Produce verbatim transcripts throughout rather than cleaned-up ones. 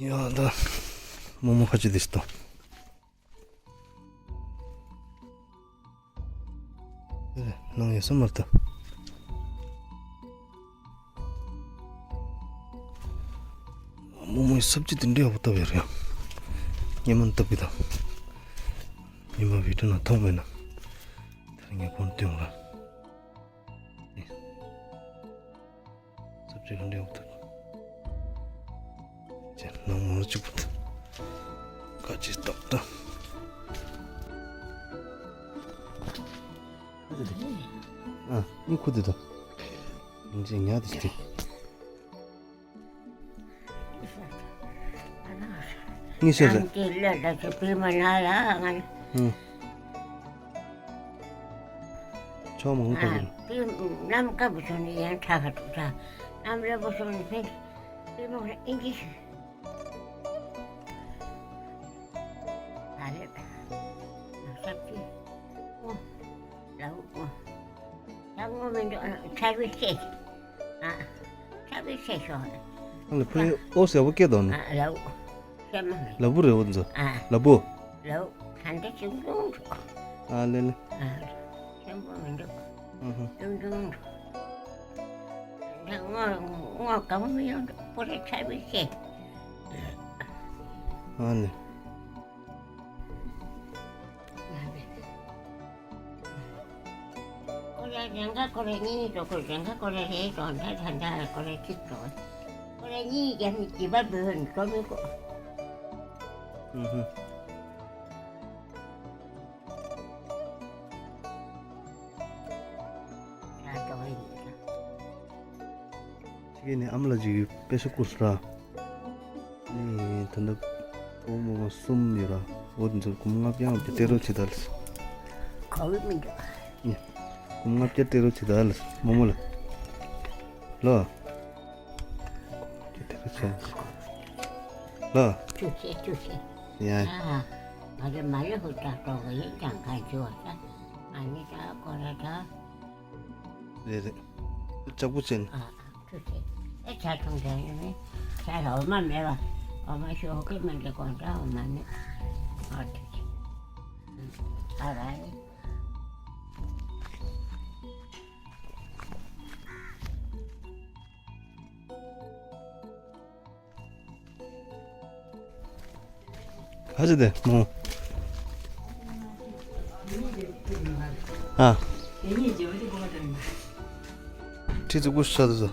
ཡ་ད། རྨོ་མོ་ཁ་ཅིག་དེ་ཞིག་ཏོ། ནང་ཡོད་ས་མ་རེད་ད། རྨོ་མོའི་སབ་ཅི་དེ་འདྲའི་ཡག་པོ་བཏབ་ཡོད་རེད་ཡ། སྔོན་མ་བཏབ་གི་ད། སྔོན་མ་བི་ཌིའོ་ནང་མཐོང་མེད་ན། དེ་རིང་ངས་ཁོང་སྟོན་ར། ཨེ། སབ་ཅི་ག་འདྲ་ཡོད་ཐུག་ཅེ་ནང་མོ་གཅིག་པུ་ཐུག་ཀ་ཅི་སྟག་ད། ཨ་ནི་ཁུ་དེ་ད། ཉིན་ཅིག་ཉལ་དེ་ཞིག་དེ། ངས་བཤད་རེད། ཨང་ཀི་ལ་ད་ཅི་པི་མ་ན་ལ་ང་། ཨང་། ཆོག་མང་པོ་ཨ་ཡིན། པི་གནམ་དཀར་པོ་བྱུང་ནས་ཡང་ཁྲ་ཁ་ཐུག་ད། གནམ་རིང་པོ་བྱུང་ནས་ཕན། པི་མོ་ཨིན་ཇི། ད་རེད་ད། ང་ཤག་ཅི། ཨོ། ལའུ་ཨོ། ད་ངོ་མི་འདུག་ཨ། ཚ་བའི་ཚེ། ཨ། ཚ་བའི་ཚེ་ཤོག་ཨ་ལ་ཕུ་ཨོ་ཟེར་བ་སྐད་དང་ནི། ཨ་ལའུ། ཤ་མ་མི། ལ་བུ་རེད་འོ་འཛོ། ཨ། ལ་བུ། ལའུ། ད་འདི་ཅུང་ཅུང་འདུག་ཨ་ལེ་ལེ། ཨ། ཆེན་པོ་མི་འདུག་ཨ་ཧ། ཅུང་ཅུང་འདུག་ད་ངོ་ངོ་གང་མི་ཡོང་འདུག་པུ་རེ་ཚ་བའི་ཚེ། ཨ་ནི། ཀོ་རེ་རེ་འགའ་ཀོ་རེ་གཉིས་འགྲོ་དགོས། རེ་འགའ་ཀོ་རེ་རེ་འགྲོ། ད་ད་ད་ཀོ་རེ་གཅིག་འགྲོ། ཀོ་རེ་གཉིས་རྒྱབ་ནས་བྱིས་པ་འབུད་འགྲོ་མི་དགོས། ཨུ་ཧུ། ད་འགྲོ་གི་ཡིན་ད། ཁྱེད་ཀྱིས་ནི་ཨ་མ་ལགས་ཅིག་པེ་ཤ་བསྐུར་སོང་ར། ཨེ། ད་ལྟ་ཕོ་མོ་གསུམ་ཡོད་ར། འོ་དེ་ཚོར་སྒོར་མོ་ལྔ་བརྒྱ་ལྔ་བརྒྱ་སྤྲད་རོགས་བྱེད་ད་ལ། གོ་གི་མི་འདུག་ཨེ། སྒོར་མོ་ལྔ་བརྒྱ་སྤྲད་རོགས་བྱེད་ད་ལ་རྨོ་མོ་ལ། ལོ། སྒོར་མོ་ལྔ་བརྒྱ་སྤྲད་རོགས་བྱེད་ད་ལ། ལོ། ཐུགས་རྗེ་ཆེ་ཐུགས་རྗེ་ཆེ། ཡ། ཨ། ང་ཚོ་མ་ལེ་ཧུར་ཐག་གཏོང་གི་ཡིན་ཀྱང་གང་བྱེད་པ་ད། ང་ནི་ད་ཁོ་ར་ད། རེད་རེད། ལྕགས་པོ་ཅན། ཨ། ཨ། ཐུགས་རྗེ་ཆེ། ཨེ་ཇ་འཐུང་དྲན་ནི་མིན། ཇ་ལ་འོ་མ་མེད་པ། འོ་མ་ཤོག་གི་མི་འདྲ་གོང་འདྲ་འོ་མ་མེད། ཨ་ཐུགས་རྗེ་ཆེ། ཨ་ར་ཨེ། ག་ཚོད་དེ་མོ། ཨ། ཁྲི་ཚོ་ཀུ་ཤ་དུ་ཟོ།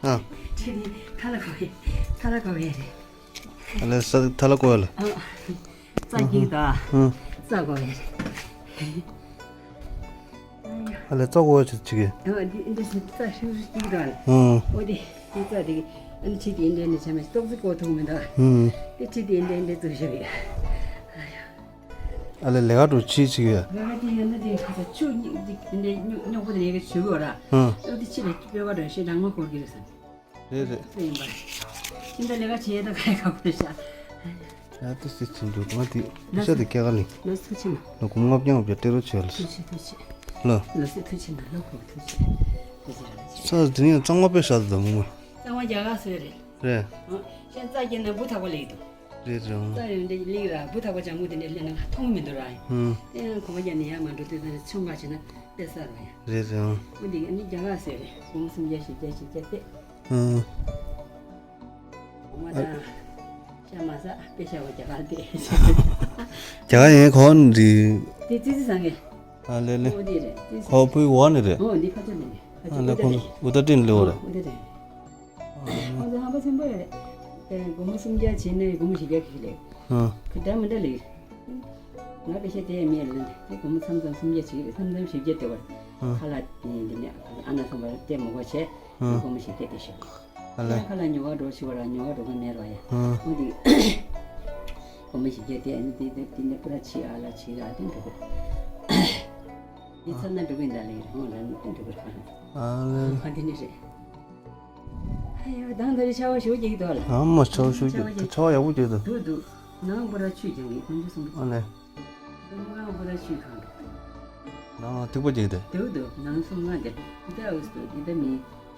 ཨ། ཁྲི་དེ་ཁ་ལ་གོ་ཡ། ཁ་ལ་གོ་ཡ་རེད། ཨ་ལེ་ས་ཐ་ལ་གོ་ཡ་ལ། ཨ། རྩ་གཅིག་དང་། ཨ། རྩ་གོ་ཡ་རེད། ཨ་ལེ་ཙོག་འོ་ཆུ་ཅིག་གི། ཨ་འདི་འདི་ཞིག་རྩ་ཤུ་ཤུ་ཅིག་དང་། ཨ། འོ་དེ་འདི་རྩ་དེ་གི་ཨ་ནི་ཁྲི་དེ་འདྲ་འདྲ་བྱས་མ་ཤི་ཏོག་ཙི་ཀོ་ཐུག་མི་འདུག་ཨ། ཨ། དེ་ཁྲི་དེ་འདྲ་འདྲ་བཙུགས་ཤོག་ཡ། ཨ་ལེ་ལས་ཀ་འགྲོ་ཆི་ཅིག་ཡ། ལས་ཀ་དེ་ཡང་ན་དེ་ཁ་ཚ་ཆུ་གཉིས་འདི་འདྲ་རྙོག་རྙོག་པོ་དེ་ལས་ཀ་བྱེད་དགོས་ར། ཨ། ཨ་དེ་ཕྱི་ལ་སྤོས་ཀ་འདྲ་ཞེ་དྲག་མ་འཁོར་གི་རེད་བསམ། རེད་རེད། སུ་ཡིན་པ། ཁྱིམ་ད་ལས་ཀ་བྱེད་ཡས་ད་ག་ཡ་ག་པོ་རེད་ཤག་ཡ་ཏི་སི་ཆིན་འདུག་ང་དེ་ཤ་དེ་སྐྱེ་ག་ལིང་། ལ་སུ་ཆིན་ལ། ལ་གུམ་ལྔ་བརྒྱ་ལྔ་བརྒྱ་སྤྲད་རོགས་བྱས་ལ། ཐུགས་ཆེ་ཐུགས་ཆེ། ལ། ལ་སུ་ཐུགས་ཆེ་ན་ལ་གོ་ཐུགས་ཆེ། ཐུགས་ཆེ་ར་ཆེ། ས་དེ་ནས་གཙང་མ་དཔེ་ཤ་དེ་མོ་མ། གཙང་མ་རྒྱ་གར་སོས་རེད། རེད། ཨ། ཤ་རྩ་སྐྱེ་ན་འབུ་ཐག་པ་ལེགས་འདུག་རེད་རེད། རྩ་ཡོད་འདི་ལེགས་ར་འབུ་ཐག་པ་ལྗང་གུ་དེ་འདྲ་ལེན་ན་མཐོང་མི་འདུག་ར། ཧུམ། དེ་ཡང་གོམ་པ་རྒྱག་ནས་ཡར་མ་འགྲོ་དུས་ད་ཆུང་བ་བྱས་ན་དཔེ་ས་ར་ཡ། རེད་རེད། ཨ། འོ་འདི་ཨ་ནི་རྒྱ་གར་སོས་རེད་སྒོར་མོ་སུམ་བརྒྱ་བཞི་བརྒྱ་བཞི་བརྒྱ་སྟེ། ཨ། འོ་མ་དང་། ཤ་མ་ཟ་དཔེ་ཤ་བ་རྒྱ་གར་དེ། རྒྱ་གར་ཡིན་ཁོ་འདི། དེ་ཙི་ཙི་ཟ་ངེ། ཨ་ལེ་ལེ། འོ་དེ་རེད་ཙི་ཙི། ཁོ་བུའི་འོག་ནས་རེད། འོ་འདི་ཕ་ཚོ་ནས་རེད། ཨ་ལེ་ཁོ་འུ་ད་ཏྲིན་ལེའོ་རེད། འོ་དེ་རེད། ཁོ་ཚོ་ཧམ་པ་ཆེན་པོ་ཡོད་རེད། དེ་སྒོར་མོ་སུམ་བརྒྱ་བྱིན་ནས་སྒོར་མོ་བཞི་བརྒྱ་ཁེ་ལེ། ཨ། ཁོ་འདྲ་མི་འདྲ་ལེ། ང་དཔེ་ཤ་དེ་ཡ་མེད་ལ་དེ་སྒོར་མོ་མཚམས་མཚམས་སུམ་བརྒྱ་བྱེད་ཀྱི་རེད་མཚམས་མཚམས་བཞི་བརྒྱ་སྟེར་བ་རེད། ཨ། ཁ་ལག་དེ་འདི་ནས་ཨ་ན་ཚང་པ་སྟེར་མི་དགོས་བྱས། ཨ། སྒོར་མོ་བཞི་བརྒྱ་སྟེར་ཤོག་ཨ་ལེ། ཡང་ཁ་ལག་ཉོ་ག་འགྲོ་ཞིག་བ་ར་ཉོ་ག་འགྲོ་གི་མེད་ར་ཡ། ཨ། འོ་དེ། སྒོར་མོ་བཞི་བརྒྱ་སྟེར་ཨ་ནི་དེ་དེ་དེ་ནས་པུ་ར་ཕྱི་ཨ་ལ་ཕྱི་ཨ་དེ་འགྲོ་གི་རེད། དེ་ཚར་ན་འགྲོ་གི་འདའ་ལེ་རེད་འོ་ལ་ནི་དེ་འགྲོ་གི་རེད། ཨ་ལེ། ཨ་དེ་ནི་རེད། ཨ་ཡ་དང་ད་རེ་ཆར་པ་ཞེ་པོ་རྒྱག་གི་འདུག་ཨ་ལ། ཨ་མ་ཆར་པ་ཞེ་པོ་རྒྱག་ཆར་པ་ཡག་པོ་རྒྱག་འདུག་འདུག་འདུག་ནང་པུ་ར་ཆུ་རྒྱག་གི་དཀོན་མཆོག་གསུམ། ཨ་ལེ། གསུམ་ལྔ་པུ་ར་ཆུ་གང་འགྲོ། ནང་ཐིགས་པ་རྒྱག་དེ། འདུག་འདུག་ནང་གསུམ་ལྔ་དེ་འདི་ལྟ་འུ་སུ་འདི་ལྟ་མི་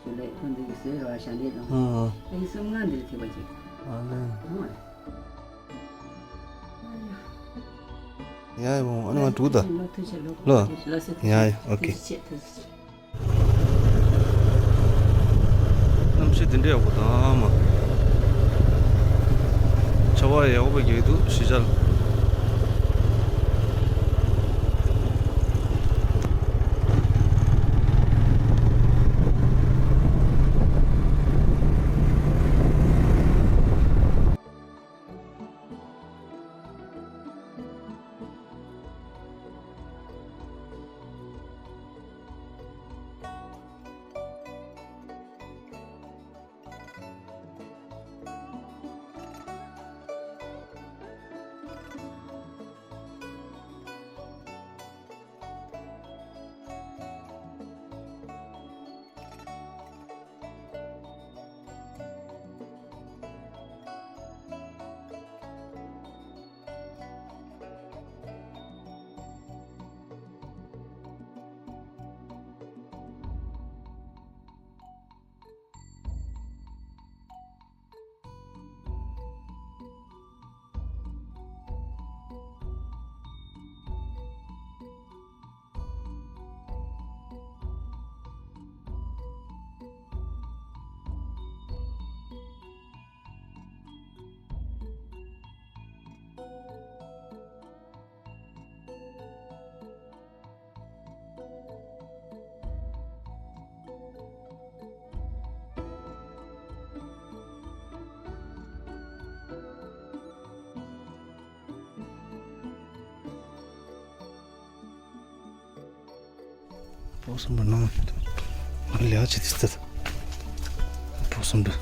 ཞུ་ལེ་ཁོ་འདི་གི་བཟོས་ར་བ་ཞང་ལེ་དང་། ཨ་ཨ། ཨ་ཡི་གསུམ་ལྔ་འདི་ལ་ཐིགས་པ་རྒྱག་ཨ་ལེ། ཡ་ཡ་བོ་ཨ་ནི་ང་འགྲོ་ད། ལོ། ཡ་ཡ་ཨོ་ཁེ། གནམ་གཤིས་དེ་འདྲ་ཡག་པོ་དང་མ། ཆར་པ་ཡག་པོ་རྒྱག་འདུག་ཞེ་ཅར། པོ་སམ་འགྲོ་ནང་ལས་ཆེ་དེ་ལྟ། པོ་སམ་འགྲོ།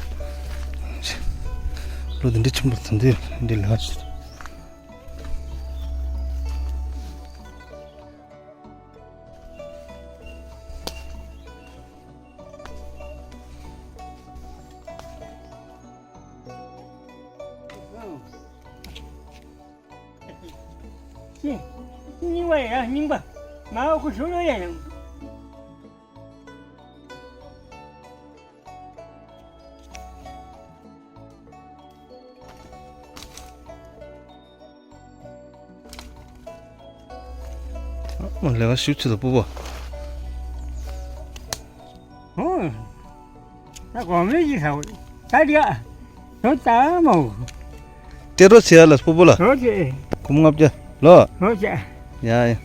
ལོ་དེ་འདྲ་ཆེན་པོ་དེ་འདྲ་འདྲ་ལས་ཆེ། རྙིང་པ་ཡ་རྙིང་པ། མ་འོ་ཁུ་ཞུ་ལོ་ཡ་ཡང་། ལས་ཀ་ཞུ་ཆེད་དུ་སྤོ་བོ། ཨོ། ད་གོང་མའི་ཡིན་ས་འོ། ད་རྒྱ། དོ་ད་མོ། ཏེ་རོ་ཚེ་ཡ་ལ་སྤོ་བོ་ལ། ཨོ་ཙེ། ཁོམ་ལྔ་བརྒྱ། ལོ། ཨོ་ཙེ། ཡ་ཡ།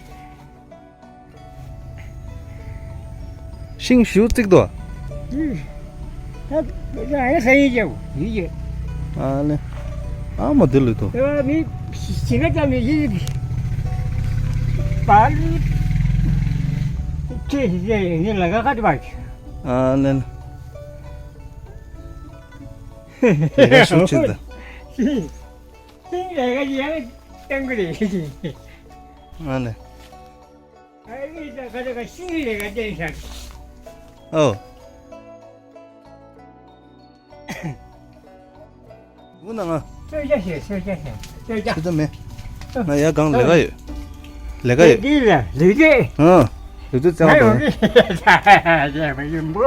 ཤིང་ཞུ་བརྩིགས་དོ། ད་ད་ཡ་ས་ཡིན་ཀྱང་ཡིན་ཀྱང་། ཨ་ལེ། ཨ་མ་དེ་ལུས་དོ། ཨ་མི་ཤི་ན་ད་མི་ཡིན། པ་ལུ་ཁྱེད་ཤི་ཡ་ཡིན་ལ་ག་ག་དུ་བ་ཨ་ལེ། ལས་ཀ་ཞུ་ཆེད་དུ། ཤིང་ལས་ཀ་ཡང་སྟོན་གི་རེད། ཨ་ལེ། ཨ་ནི་ད་ག་ད་ག་ཤིང་ལས་ཀ་བསྟན་ཤག་ཨོ། འུ་ན་ང་། ཚོད་བྱ་ཞེས་ཚོད་བྱ་ཞེས་ཚོད་བྱ། ཚོད་བྱ་མེད། ང་ཡ་གང་ལས་ཀ་ཡོད། ལས་ཀ་ཡོད། ལས་ཀ་ལས་ཀ་ཨ། ལས་ཀ་ང་ཡོང་གི་ཡིན་པོ།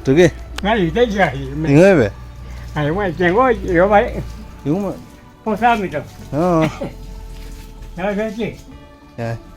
འགྲོ་གི་ང་ལས་ཀ་བྱ་ཡིན་མེད། ཡིན་ངེས་པས། ཨ་ཡོང་བ་ཅན་གོ་ཡོད་པ་རེད། ཡོང་མ། ཕོ་ས་མི་འདུག་ཨ། ཡ་ཡ་ཅི། ཡ།